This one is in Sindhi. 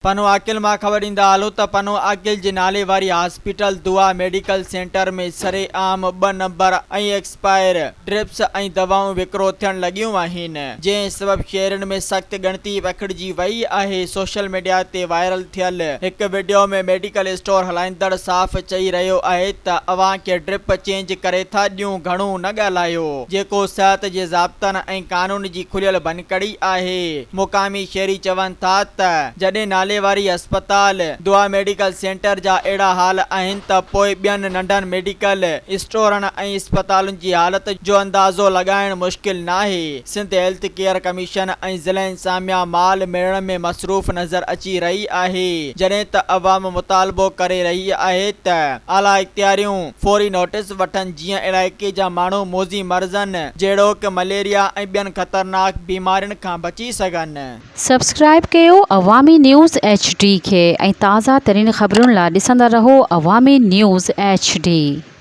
پنوعاقل مان خبر ڏيندا هلون ته پنوعاقل جي نالي واري هاسپيٽل دعا ميڊيڪل سينٽر ۾ سري عام ٻه نمبر ۽ ايڪسپائر ڊرپس ۽ دوائون وڪرو ٿيڻ لڳيون آهن جنهن سبب شهرين ۾ سخت ڳڻتي پکڙجي وئي آهي سوشل ميڊيا تي وائرل ٿيل هڪ وڊيو ۾ ميڊيڪل اسٽور هلائيندڙ صاف چئي رهيو آهي ته اوهان کي ڊرپ چينج ڪري ٿا ڏيون گهڻو نه ڳالهايو جيڪو صحت جي ضابطن ۽ قانون جي کليل ڀڃڪڙي آهي. مقامي شهري چون ٿا ته جڏهن ناليواري اسپتال دعا ميڊيڪل سينٽر جا اهڙا حال آهن ته پوء ٻين ننڍن ميڊيڪل اسٽورن ۽ اسپتالن جي حالت جو اندازو لڳائڻ مشڪل ناهي. سنڌ هيلٿ ڪيئر ڪميشن ۽ ضلعي انتظاميا مال ميڙڻ ۾ مصروف نظر اچي رهي آهي جڏهن ته عوام مطالبو ڪري رهي آهي ته اعليٰ اختياريون فوري نوٽيس وٺن جيئن علائقي جا ماڻهو موذي مرضن جهڙوڪ مليريا ۽ ٻين خطرناڪ بيمارين کان بچي سگهن. سبسڪرائيب ڪيو عوامي نيوز ايڇ ڊي کي ۽ تازه ترين خبرن لا ڏسندا رهو عوامي نيوز ايڇ ڊي.